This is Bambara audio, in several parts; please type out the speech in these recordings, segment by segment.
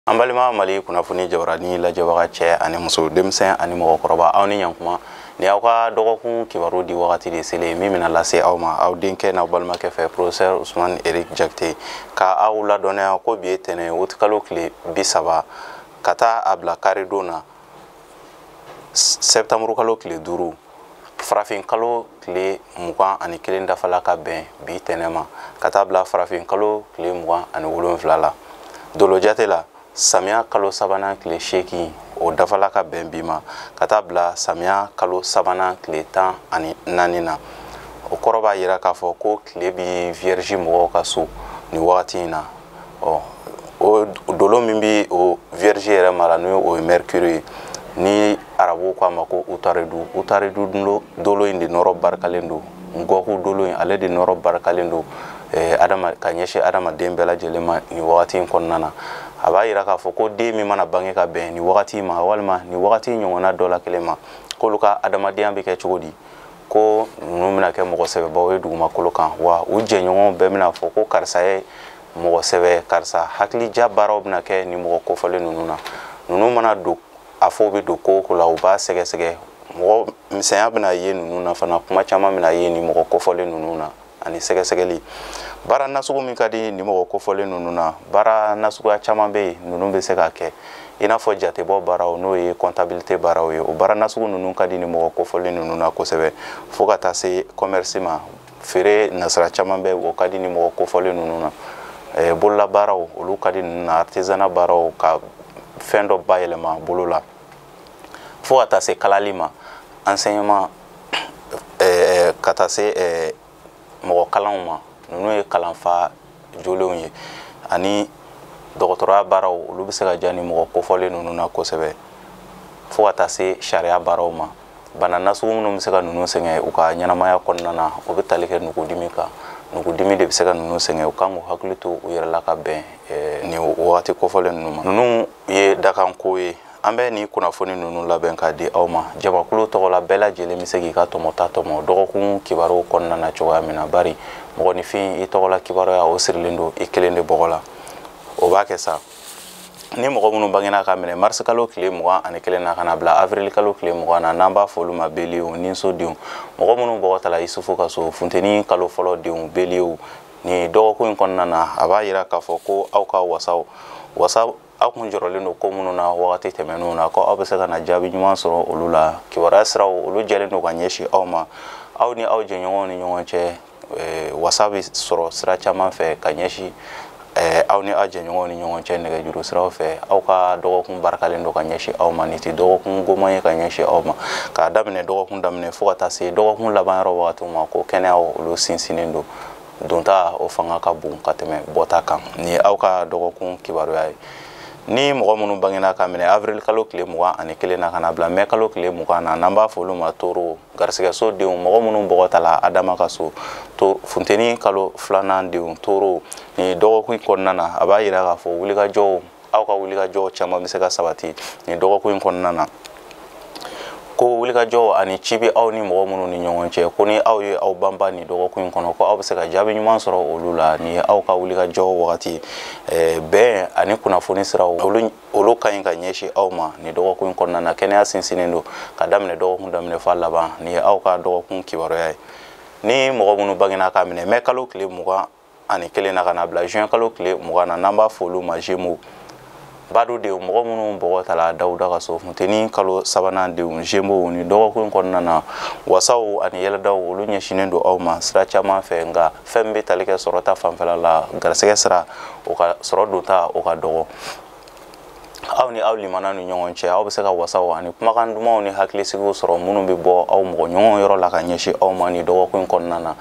An balima Mali kunnafoni jabarani lajɛbaga cɛ ani muso, denmisɛn ani mɔgɔkɔrɔba, aw ni ɲankuma. Ni aw ka dɔgɔkun kibaru di wagati de selen min bɛna lase aw ma aw denkɛ n'aw balimakɛ fɛ, professeur Ousmane Eric Diakité, ka aw ladɔnniya ko bi ye tɛnɛ, wutikalo tile 30, ka taa a bila karidon na, septembre kalo tile 5, farafin kalo tile 21 dafala ka bɛn bi tɛnɛ ma, ka taa bila farafin kalo tile 27 la. Dolo jate la, samiya kalo sabanan tile 8, o dafala ka bɛn bi ma, ka taa bila samiya kalo sabanan tile 14 na. O kɔrɔ b'a yira k'a fɔ ko tile bi vierge mɔgɔw ka so nin wagati in na. Ɔ, o dolo min bi o vierge yɛrɛ mara, n'o o ye Mercure ye, ni arabuw k'a ma ko Utaridu. Utaridu dolo in de nɔrɔ barikalen don, ngɔku dolo in, ale de nɔrɔ barikalen don adama ka ɲɛsin adamaden bɛɛ lajɛlen ma nin wagati in kɔnɔna na. A b'a yira k'a fɔ ko den min mana bange ka bɛn nin wagati ma, walima nin wagati ɲɔgɔnna dɔ la kelen ma, k'olu ka adamadenya bɛ kɛ cogo di? Ko ninnu bɛna kɛ mɔgɔ sɛbɛbaw ye dugumakolo kan, wa u jɛɲɔgɔnw bɛɛ bɛna fɔ ko karisa ye mɔgɔ sɛbɛ, karisa hakilija baaraw bɛna kɛ nin mɔgɔ kofɔlen ninnu na. Ninnu mana don, a fɔ u bɛ don ko o ko la, u b'a sɛgɛsɛgɛ. Mɔgɔ misɛnya bɛna ye ninnu na fana, kuma caman bɛna ye nin mɔgɔ kofɔlen ninnu na, ani sɛgɛsɛgɛli. Baara nasugu min ka di nin mɔgɔ kofɔlen ninnu na, baara nasuguya caman bɛ yen ninnu bɛ se ka kɛ, i n'a fɔ jatebɔ baaraw, n'o ye comptabilité baaraw ye. O baara nasugu ninnu ka di nin mɔgɔ kofɔlen ninnu na kosɛbɛ, fo ka taa se commerce ma, feere nasira caman bɛ, o ka di nin mɔgɔ kofɔlen ninnu na. Bololabaaraw, olu ka di ninnu na, artisanat baaraw, ka fɛn dɔ bayɛlɛma bolo la, fo ka taa se kalali ma, enseignement, ka taa se mɔgɔ kalanw ma. Ninnu ye kalanfa jolenw ye, ani dɔgɔtɔrɔya baaraw, olu bɛ se ka diya ni mɔgɔ kofɔlen ninnu na kosɛbɛ, fo ka taa se sariya baaraw ma. Bana nasugu minnu bɛ se ka ninnu sɛgɛn u ka ɲɛnamaya kɔnɔna na, o bɛ tali kɛ nugudimi kan. Nugudimi de bɛ se ka ninnu sɛgɛn. U kan k'u hakili to u yɛrɛ la ka bɛn nin wagati kofɔlen ninnu ma. Ninnu ye dakanko ye. An bɛ nin kunnafoni ninnu labɛn k'a di aw ma jamakulu tɔgɔ la. Bɛɛ lajɛlen bɛ se k'i ka tɔmɔta tɔmɔ dɔgɔkun kibaruw kɔnɔna na cogoya min na, bari mɔgɔninfin, i tɔgɔla kibaruya, o sirilen don i kelen de bɔgɔ la. O b'a kɛ sa, ni mɔgɔ minnu bangena ka minɛ marisi kalo tile 21 na ka na bila avril kalo tile 20 na, n'an b'a fɔ olu ma beliyew, ninsodenw, mɔgɔ minnu bɔgɔ tala Isufu ka so, funteni kalo fɔlɔ denw, beliyew, nin dɔgɔkun in kɔnɔna na, a b'a yira k'a fɔ ko aw ka wasaw wasa, aw kun jɔrɔlen don ko minnu na wagati tɛmɛnenw na, ko aw bɛ se ka na jaabi ɲuman sɔrɔ olu la. Kibaruya siraw, olu jɛlen don ka ɲɛsin aw ma. Aw ni aw jɛɲɔgɔnw ni ɲɔgɔn cɛ, wasa bɛ sɔrɔ sira caman fɛ ka ɲɛsin aw ni aw jɛɲɔgɔnw ni ɲɔgɔn cɛ nɛgɛjuru siraw fɛ. Aw ka dɔgɔkun barikalen don ka ɲɛsin aw ma. Nin tɛ dɔgɔkun goman ye ka ɲɛsin aw ma. K'a daminɛ dɔgɔkun daminɛ fo ka taa se dɔgɔkun laban yɔrɔ wagatiw ma, ko kɛnɛyaw, olu sinsinnen don, donta o fanga ka bon ka tɛmɛ bɔta kan. Nin ye aw ka dɔgɔkun kibaruya ye. Ni mɔgɔ minnu bangena ka minɛ avril kalo tile 21 na ka na bila mɛ kalo tile 20 na, n'an b'a fɔ olu ma toro, garisɛgɛso denw, mɔgɔ minnu bɔgɔ ta la Adama ka so to, funteni kalo filanan denw, toro, nin dɔgɔkun kɔnɔna na, a b'a yira k'a fɔ wulikajɔw, aw ka wulikajɔw caman bɛ se ka sabati nin dɔgɔkun in kɔnɔna na, ko wulikajɔ ani ci bɛ aw ni mɔgɔ minnu ni ɲɔgɔn cɛ, ko ni aw ye aw banba nin dɔgɔkun in kɔnɔ, ko aw bɛ se ka jaabi ɲuman sɔrɔ olu la. Nin ye aw ka wulikajɔ wagati. Bɛn ani kunnafoni siraw, olu ka ɲi ka ɲɛsin aw ma nin dɔgɔkun in kɔnɔna na. Kɛnɛya sinsinnen don ka daminɛ dɔgɔkun daminɛ f'a laban. Nin ye aw ka dɔgɔkun kibaruya ye. Ni mɔgɔ minnu bangena k'a minɛ mɛ kalo tile 21 na ka na bila juin kalo tile 20 na, n'an b'a fɔ olu ma Gémeaux, badu denw, mɔgɔ minnu bɔgɔ tala Dawuda ka so, funteni kalo sabanan denw, Gémeaux, ni dɔgɔkun kɔnɔna na, wasaw ani yɛlɛdaw, olu ɲɛsinnen don aw ma sira caman fɛ. Nka fɛn bɛ tali kɛ sɔrɔta fanfɛla la, garisɛgɛ sira, o ka sɔrɔ donta, o ka dɔgɔ. Aw ni aw limana ni ɲɔgɔn cɛ, aw bɛ se ka wasaw ani kumakan dumanw ni hakilisigiw sɔrɔ minnu bɛ bɔ aw mɔgɔ ɲɔgɔn yɔrɔ la ka ɲɛsin aw ma nin dɔgɔkun kɔnɔna na.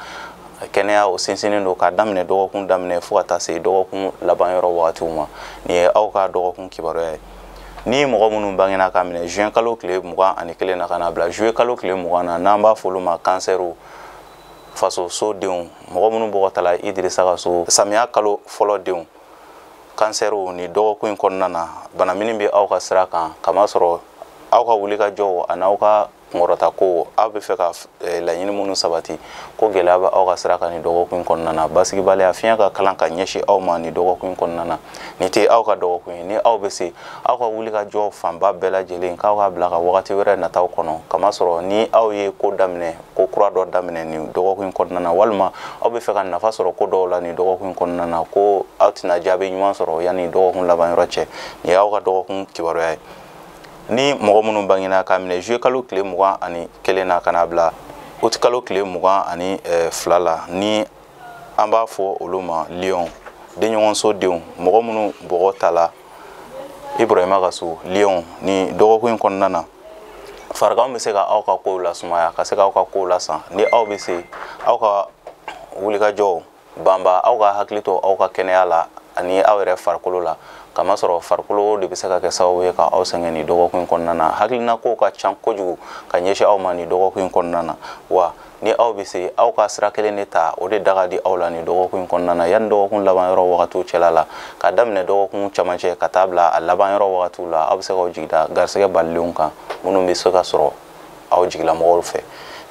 Kɛnɛya, o sinsinnen don k'a daminɛ dɔgɔkun daminɛ fo ka taa se dɔgɔkun laban yɔrɔ wagatiw ma. Nin ye aw ka dɔgɔkun kibaruya ye. Ni mɔgɔ minnu bangena ka minɛ juin kalo tile 21 na ka na bila juillet kalo tile 20 na, n'an b'a fɔ olu ma kansɛriw, faso so denw, mɔgɔ minnu bɔgɔ tala Idirisa ka so, samiya kalo fɔlɔ denw, kansɛriw, ni dɔgɔkun in kɔnɔna na, bana minnu bɛ aw ka sira kan, kamasɔrɔ aw ka wulikajɔw ani aw ka kunkɔrɔta ko aw bɛ fɛ ka laɲini minnu sabati, ko gɛlɛya bɛ aw ka sira kan nin dɔgɔkun kɔnɔna na. Basigibaliya fiɲɛ ka kalan ka ɲɛsin aw ma nin dɔgɔkun kɔnɔna na. Nin tɛ aw ka dɔgɔkun ye. Ni aw bɛ se, aw ka wuli ka jɔ fanba bɛɛ lajɛlen k'aw ka bila ka wagati wɛrɛ nataw kɔnɔ, kamasɔrɔ ni aw ye ko daminɛ, ko kura dɔ daminɛ nin dɔgɔkun kɔnɔna na, walima aw bɛ fɛ ka nafa sɔrɔ ko dɔw la nin dɔgɔkun kɔnɔna na, ko aw tɛna jaabi ɲuman sɔrɔ yanni dɔgɔkun laban yɔrɔ cɛ. Nin y'aw ka dɔgɔkun kibaruya ye. Ni mɔgɔ minnu bangena k'a minɛ juillet kalo tile 21 na ka n'a bila août kalo tile 22 la, ni an b'a fɔ olu ma lion, denɲɔgɔnso denw, mɔgɔ minnu bɔgɔ ta la Ibrahima ka so, lion, ni dɔgɔkun in kɔnɔna na, farigan bɛ se ka aw ka kow lasumaya, ka se k'aw ka kow lasan. Ni aw bɛ se, aw ka wulikajɔw banba, aw ka hakili to aw ka kɛnɛya la ani aw yɛrɛ farikolo la, kamasɔrɔ farikolo de bɛ se ka kɛ sababu ye ka aw sɛgɛn nin dɔgɔkun in kɔnɔna na. Hakilina kow ka ca kojugu ka ɲɛsin aw ma nin dɔgɔkun in kɔnɔna na. Wa ni aw bɛ se, aw ka sira kelen de ta, o de da ka di aw la nin dɔgɔkun in kɔnɔna na, yanni dɔgɔkun laban yɔrɔ wagatiw cɛla la, ka daminɛ dɔgɔkun camancɛ ka taa bila a laban yɔrɔ wagatiw la, aw bɛ se k'aw jigi da garisɛgɛ balilenw kan minnu bɛ se ka sɔrɔ aw jigilamɔgɔw fɛ.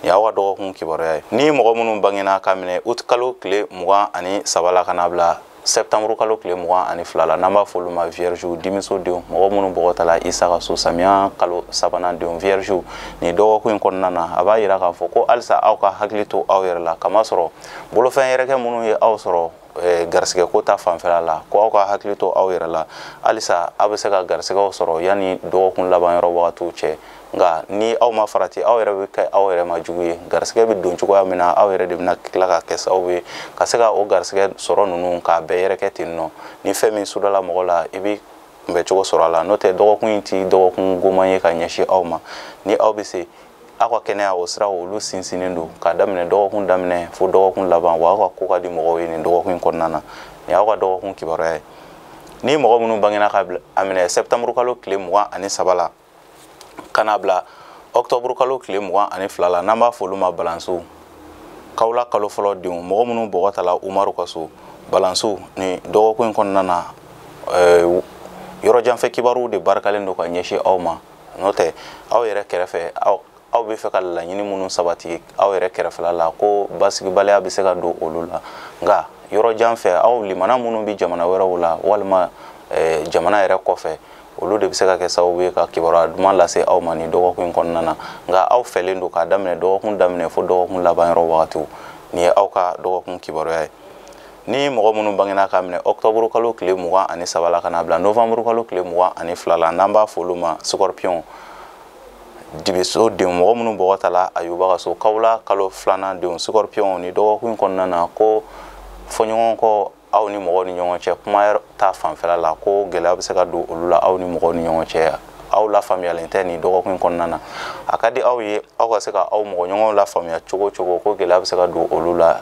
Nin y'aw ka dɔgɔkun kibaruya ye. Ni mɔgɔ minnu bangena k'a minɛ août kalo tile 23 la ka n'a bila septembre kalo tile 22 la, n'an b'a fɔ olu ma vierge, dimiso denw, mɔgɔ minnu bɔgɔ ta la Isa ka so, samiya kalo sabanan denw, vierge, nin dɔgɔkun in kɔnɔna na, a b'a yira k'a fɔ ko halisa aw ka hakili to aw yɛrɛ la, kamasɔrɔ bolofɛn yɛrɛkɛ minnu ye aw sɔrɔ garisɛgɛ ko ta fanfɛla la, ko aw ka hakili to aw yɛrɛ la halisa, aw bɛ se ka garisɛgɛw sɔrɔ yanni dɔgɔkun laban yɔrɔ wagatiw cɛ. Nka ni aw ma farati, aw yɛrɛ bɛ kɛ aw yɛrɛ ma jugu ye. Garisɛgɛ bɛ don cogoya min na, aw yɛrɛ de bɛna tila ka kɛ sababu ye ka se ka o garisɛgɛ sɔrɔ ninnu k'a bɛɛ yɛrɛkɛ ten nɔ. Ni fɛn min sudala mɔgɔ la, i bɛ kunbɛcogo sɔrɔ a la. N'o tɛ, dɔgɔkun in ti dɔgɔkun goman ye ka ɲɛsin aw ma. Ni aw bɛ se, aw ka kɛnɛya o siraw olu sinsinnen don k'a daminɛ dɔgɔkun daminɛ fo dɔgɔkun laban, wa aw ka ko ka di mɔgɔw ye nin dɔgɔkun in kɔnɔna na. Nin y'aw ka dɔgɔkun kibaruya ye. Ni mɔgɔ minnu bangena ka a minɛ septembre kalo tile 23 la ka n'a bila octobre kalo tile 22 la, n'an b'a fɔ olu ma balansiw, kawula kalo fɔlɔ denw, mɔgɔ minnu bɔgɔ ta la Umaru ka so, balansiw, ni dɔgɔkun in kɔnɔna na, yɔrɔjanfɛ kibaruw de barikalen don ka ɲɛsin aw ma. N'o tɛ, aw yɛrɛ kɛrɛfɛ, aw bɛ fɛ ka laɲini minnu sabati aw yɛrɛ kɛrɛfɛla la, ko basigibaliya bɛ se ka don olu la. Nka yɔrɔ jan fɛ, aw limana minnu bɛ jamana wɛrɛw la walima jamana yɛrɛ kɔfɛ, olu de bɛ se ka kɛ sababu ye ka kibaruya duman lase aw ma nin dɔgɔkun in kɔnɔna na. Nka aw fɛlen don k'a daminɛ dɔgɔkun daminɛ fo dɔgɔkun laban yɔrɔ wagatiw. Nin ye aw ka dɔgɔkun kibaruya ye. Ni mɔgɔ minnu bangena k'a minɛ octobre kalo tile 23 la ka n'a bila novembre kalo tile 22 la, n'an b'a fɔ olu ma scorpion, dibiso denw, mɔgɔ minnu bɔgɔ ta la Ayuba ka so, kawula kalo filanan denw, scorpion, ni dɔgɔkun in kɔnɔna na, ko fɔɲɔgɔn kɔ aw ni mɔgɔw ni ɲɔgɔn cɛ kuma ta fanfɛla la, ko gɛlɛya bɛ se ka don olu la aw ni mɔgɔw ni ɲɔgɔn cɛ. Aw lafaamuyalen tɛ nin dɔgɔkun in kɔnɔna na. A ka di aw ye aw ka se ka aw mɔgɔɲɔgɔnw lafaamuya cogo o cogo, ko gɛlɛya bɛ se ka don olu la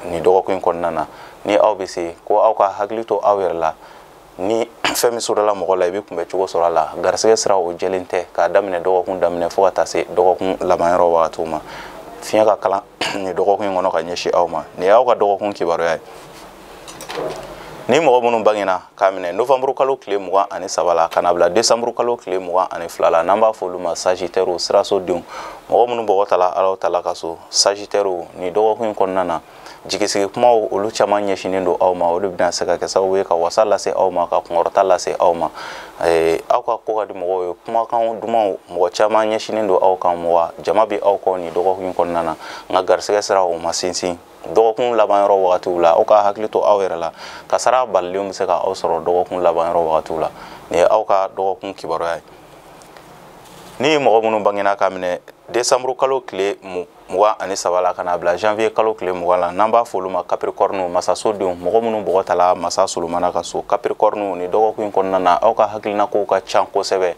nin dɔgɔkun in kɔnɔna na. Ni aw bɛ se, ko aw ka hakili to aw yɛrɛ la. Ni fɛn min sɔrɔla mɔgɔ la, i bɛ kunbɛ cogo sɔrɔ a la. Garisɛgɛ sira o jɛlen tɛ k'a daminɛ dɔgɔkun daminɛ fo ka taa se dɔgɔkun laban yɔrɔ wagatiw ma. Fiɲɛ ka kalan nin dɔgɔkun in kɔnɔ ka ɲɛsin aw ma. Nin y'aw ka dɔgɔkun kibaruya ye. Ni mɔgɔ minnu bangena k'a minɛ novembre kalo tile 23 la ka n'a bila décembre kalo tile 22 la, n'an b'a fɔ olu ma sagittaire, siraso denw, mɔgɔ minnu bɔgɔ ta la Alahu taala ka so, sagittaire, nin dɔgɔkun in kɔnɔna na, jigisigi kumaw olu caman ɲɛsinnen don aw ma. O de bɛna se ka kɛ sababu ye ka wasa lase aw ma, ka kunkɔrɔta lase aw ma. Aw ka ko ka di mɔgɔw ye, kumakan dumanw mɔgɔ caman ɲɛsinnen don aw kan, mɔgɔ jama bɛ aw kɔ nin dɔgɔkun in kɔnɔna na. Nka garisɛgɛ sira o ma sinsin dɔgɔkun laban yɔrɔ wagatiw la. Aw ka hakili to aw yɛrɛ la, kasara balilenw bɛ se ka aw sɔrɔ dɔgɔkun laban yɔrɔ wagatiw la. Nin ye aw ka dɔgɔkun kibaruya ye. Ni mɔgɔ minnu bangena k'a minɛ décembre kalo tile 23 la ka n'a bila janvier kalo tile 20 la, n'an b'a fɔ olu ma capricorne, masaso denw, mɔgɔ minnu bɔgɔ ta la masa Solomana ka so, capricorne, ni dɔgɔkun in kɔnɔna na, aw ka hakilina kow ka ca kosɛbɛ.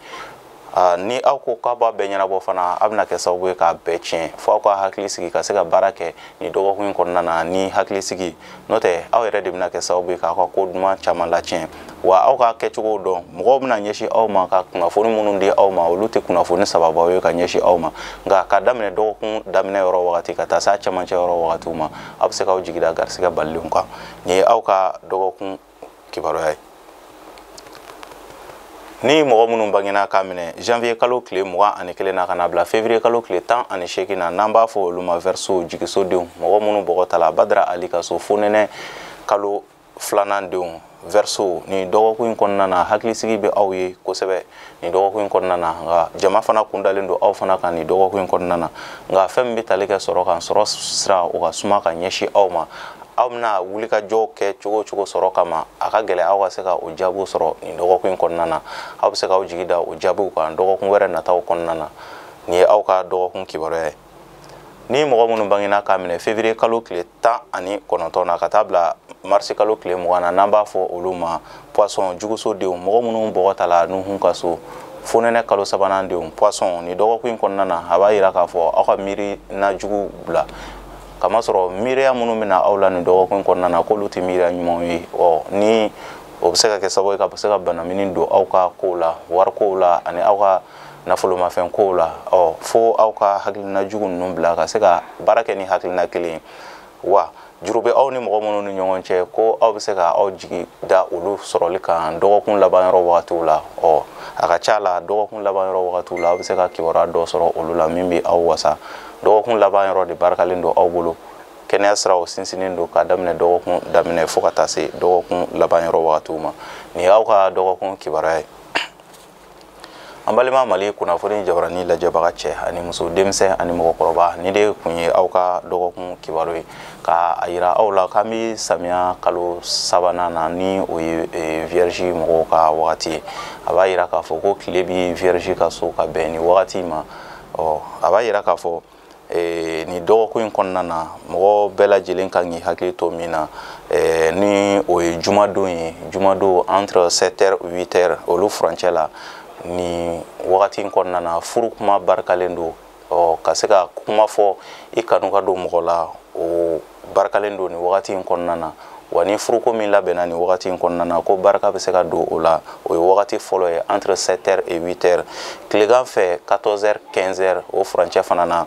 Ni aw ko k'a b'a bɛɛ ɲɛnabɔ fana, a bɛna kɛ sababu ye k'a bɛɛ tiɲɛ. Fo aw ka hakili sigi ka se ka baara kɛ nin dɔgɔkun in kɔnɔna na ni hakili sigi. N'o tɛ, aw yɛrɛ de bɛna kɛ sababu ye k'aw ka ko duman caman latiɲɛ. Wa aw ka kɛcogow dɔn, mɔgɔw bɛna ɲɛsin aw ma ka kunnafoni minnu di aw ma, olu tɛ kunnafoni sababaw ye ka ɲɛsin aw ma. Nka ka daminɛ dɔgɔkun daminɛ yɔrɔ wagati ka taa se a cɛmancɛ yɔrɔ wagatiw ma, aw bɛ se k'aw jigi da garisɛgɛ balilenw kan. Nin ye aw ka dɔgɔkun kibaruya ye. Ni mɔgɔ minnu bangena k'a minɛ janvier kalo tile 21 na ka na bila février kalo tile 18 na, n'an b'a fɔ olu ma Verseau, jigisodenw, mɔgɔ minnu bɔgɔ ta la Badara Ali ka so, fonɛnɛ kalo filanan denw, Verseau, nin dɔgɔkun in kɔnɔna na hakilisigi bɛ aw ye kosɛbɛ nin dɔgɔkun in kɔnɔna na. Nka jama fana kundalen don aw fana kan nin dɔgɔkun in kɔnɔna na. Nka fɛn min bɛ tali kɛ sɔrɔ kan, sɔrɔ sira o ka suma ka ɲɛsin aw ma. Aw bɛna wulikajɔ kɛ cogo o cogo sɔrɔ kama, a ka gɛlɛn aw ka se ka o jaabiw sɔrɔ nin dɔgɔkun in kɔnɔna na. Aw bɛ se k'aw jigi da o jaabiw kan dɔgɔkun wɛrɛ nataw kɔnɔna na. Nin ye aw ka dɔgɔkun kibaruya ye. Ni mɔgɔ minnu bangena k'a minɛ février kalo tile 19 na ka taa bila mars kalo tile 20 na, n'an b'a fɔ olu ma Poisson, jugusodenw, mɔgɔ minnu bɔgɔ ta la Nuhun ka so, fonɛnɛ kalo sabanan denw, Poisson, nin dɔgɔkun in kɔnɔna na a b'a yira k'a fɔ aw ka miirina jugu bila, kamasɔrɔ miiriya minnu bɛna aw la nin dɔgɔkun kɔnɔna na, k'olu tɛ miiriya ɲumanw ye. Ni o bɛ se ka kɛ sababu ye ka se ka banamini don aw ka kow la, warikow la ani aw ka nafolomafɛn kow la. Fo aw ka hakilina jugu ninnu bila ka se ka baara kɛ ni hakilina kelen ye. Wa juru bɛ aw ni mɔgɔ minnu ni ɲɔgɔn cɛ, ko aw bɛ se ka aw jigi da olu sɔrɔli kan dɔgɔkun laban yɔrɔ wagatiw la. A ka ca la dɔgɔkun laban yɔrɔ wagatiw la, aw bɛ se ka kibaruya dɔ sɔrɔ olu la min bɛ aw wasa. Dɔgɔkun laban yɔrɔ de barikalen don aw bolo. Kɛnɛya siraw sinsinnen don k'a daminɛ dɔgɔkun daminɛ fo ka taa se dɔgɔkun laban yɔrɔ wagatiw ma. Nin y'aw ka dɔgɔkun kibaruya ye. An balima Mali kunnafoni jabarani lajɛbaga cɛ ani muso, denmisɛn ani mɔgɔkɔrɔba, ni de kun ye aw ka dɔgɔkun kibaru ye, ka a yira aw la k'an bɛ samiya kalo sabanan na, ni o ye Vierge mɔgɔw ka wagati ye. A b'a yira k'a fɔ ko tile bi Vierge ka so ka bɛn nin wagati ma. A b'a yira k'a fɔ nin dɔgɔkun in kɔnɔna na, mɔgɔ bɛɛ lajɛlen kan k'i hakili to min na, ni o ye jumadon ye, jumadon entre 7h 8h olu furancɛ la. Nin wagati in kɔnɔna na, furu kuma barikalen don. Ka se ka kuma fɔ i kanu ka don mɔgɔ la, o barikalen don nin wagati in kɔnɔna na. Wa ni furuko min labɛnna nin wagati in kɔnɔna na, ko barika bɛ se ka don o la, o ye wagati fɔlɔ ye entre 7h et 8h. Tilegan fɛ 14h 15h o furancɛ fana na,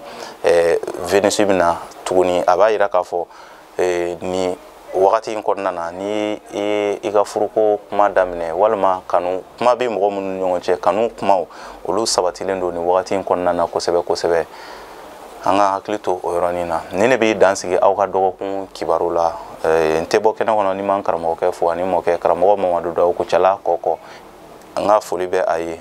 Venus bɛ na tuguni. A b'a yira k'a fɔ nin wagati in kɔnɔna na, ni i ka furuko kuma daminɛ walima kanu kuma bɛ mɔgɔ minnu ni ɲɔgɔn cɛ, kanu kumaw olu sabatilen don nin wagati in kɔnɔna na kosɛbɛ kosɛbɛ. An ka hakili to o yɔrɔnin na. Ni ne b'i dan sigi aw ka dɔgɔkun kibaru la, n tɛ bɔ kɛnɛ kɔnɔ ni ma n karamɔgɔkɛ fo ani mɔkɛ karamɔgɔ Mamadu Dawu Kucala kɔkɔ. An ka foli bɛ a ye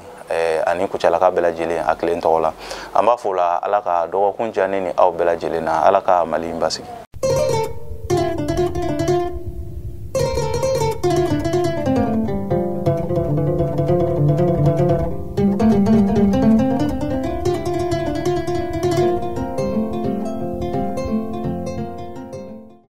ani Kucalaka bɛɛ lajɛlen a kelen tɔgɔ la. An b'a fɔ o la, Ala ka dɔgɔkun diya ne ni aw bɛɛ lajɛlen na. Ala ka Mali in basigi.